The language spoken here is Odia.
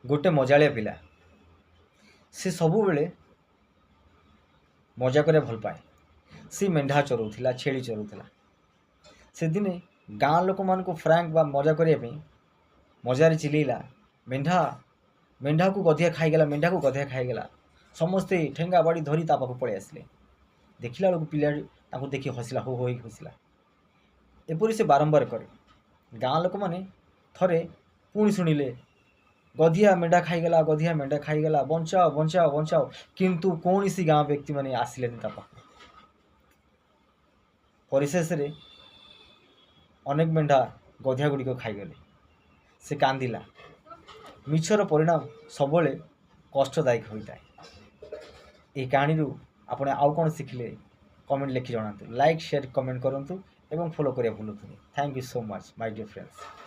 ଗୋଟେ ମଜାଳିଆ ପିଲା। ସେ ସବୁବେଳେ ମଜା କରିବା ଭଲ ପାଏ। ସେ ମେଣ୍ଢା ଚରାଉଥିଲା, ଛେଳି ଚରାଉଥିଲା। ସେଦିନେ ଗାଁ ଲୋକମାନଙ୍କୁ ପ୍ରାଙ୍କ ବା ମଜା କରିବା ପାଇଁ ମଜାରେ ଚିଲେଇଲା, "ମେଣ୍ଢା, ମେଣ୍ଢାକୁ ଗଧିଆ ଖାଇଗଲା, ମେଣ୍ଢାକୁ ଗଧିଆ ଖାଇଗଲା।" ସମସ୍ତେ ଠେଙ୍ଗା ବାଡ଼ି ଧରି ତା ପାଖକୁ ପଳେଇ ଆସିଲେ। ଦେଖିଲା ବେଳକୁ ପିଲା ତାଙ୍କୁ ଦେଖି ହସିଲା, ହୋ ହୋ ହେଇକି ହସିଲା। ଏପରି ସେ ବାରମ୍ବାର କରେ। ଗାଁ ଲୋକମାନେ ଥରେ ପୁଣି ଶୁଣିଲେ, "ଗଧିଆ ମେଣ୍ଢା ଖାଇଗଲା, ଗଧିଆ ମେଣ୍ଢା ଖାଇଗଲା, ବଞ୍ଚାଅ, ବଞ୍ଚାଅ, ବଞ୍ଚାଅ।" କିନ୍ତୁ କୌଣସି ଗାଁ ବ୍ୟକ୍ତିମାନେ ଆସିଲେନି ତା ପାଖକୁ। ପରିଶେଷରେ ଅନେକ ମେଣ୍ଢା ଗଧିଆ ଗୁଡ଼ିକ ଖାଇଗଲେ। ସେ କାନ୍ଦିଲା। ମିଛର ପରିଣାମ ସବୁବେଳେ କଷ୍ଟଦାୟକ ହୋଇଥାଏ। ଏହି କାହାଣୀରୁ ଆପଣ ଆଉ କ'ଣ ଶିଖିଲେ, କମେଣ୍ଟ ଲେଖି ଜଣାନ୍ତୁ। ଲାଇକ୍, ସେୟାର, କମେଣ୍ଟ କରନ୍ତୁ ଏବଂ ଫଲୋ କରିବା ଭୁଲନ୍ତୁନି। Thank you so much, my dear friends.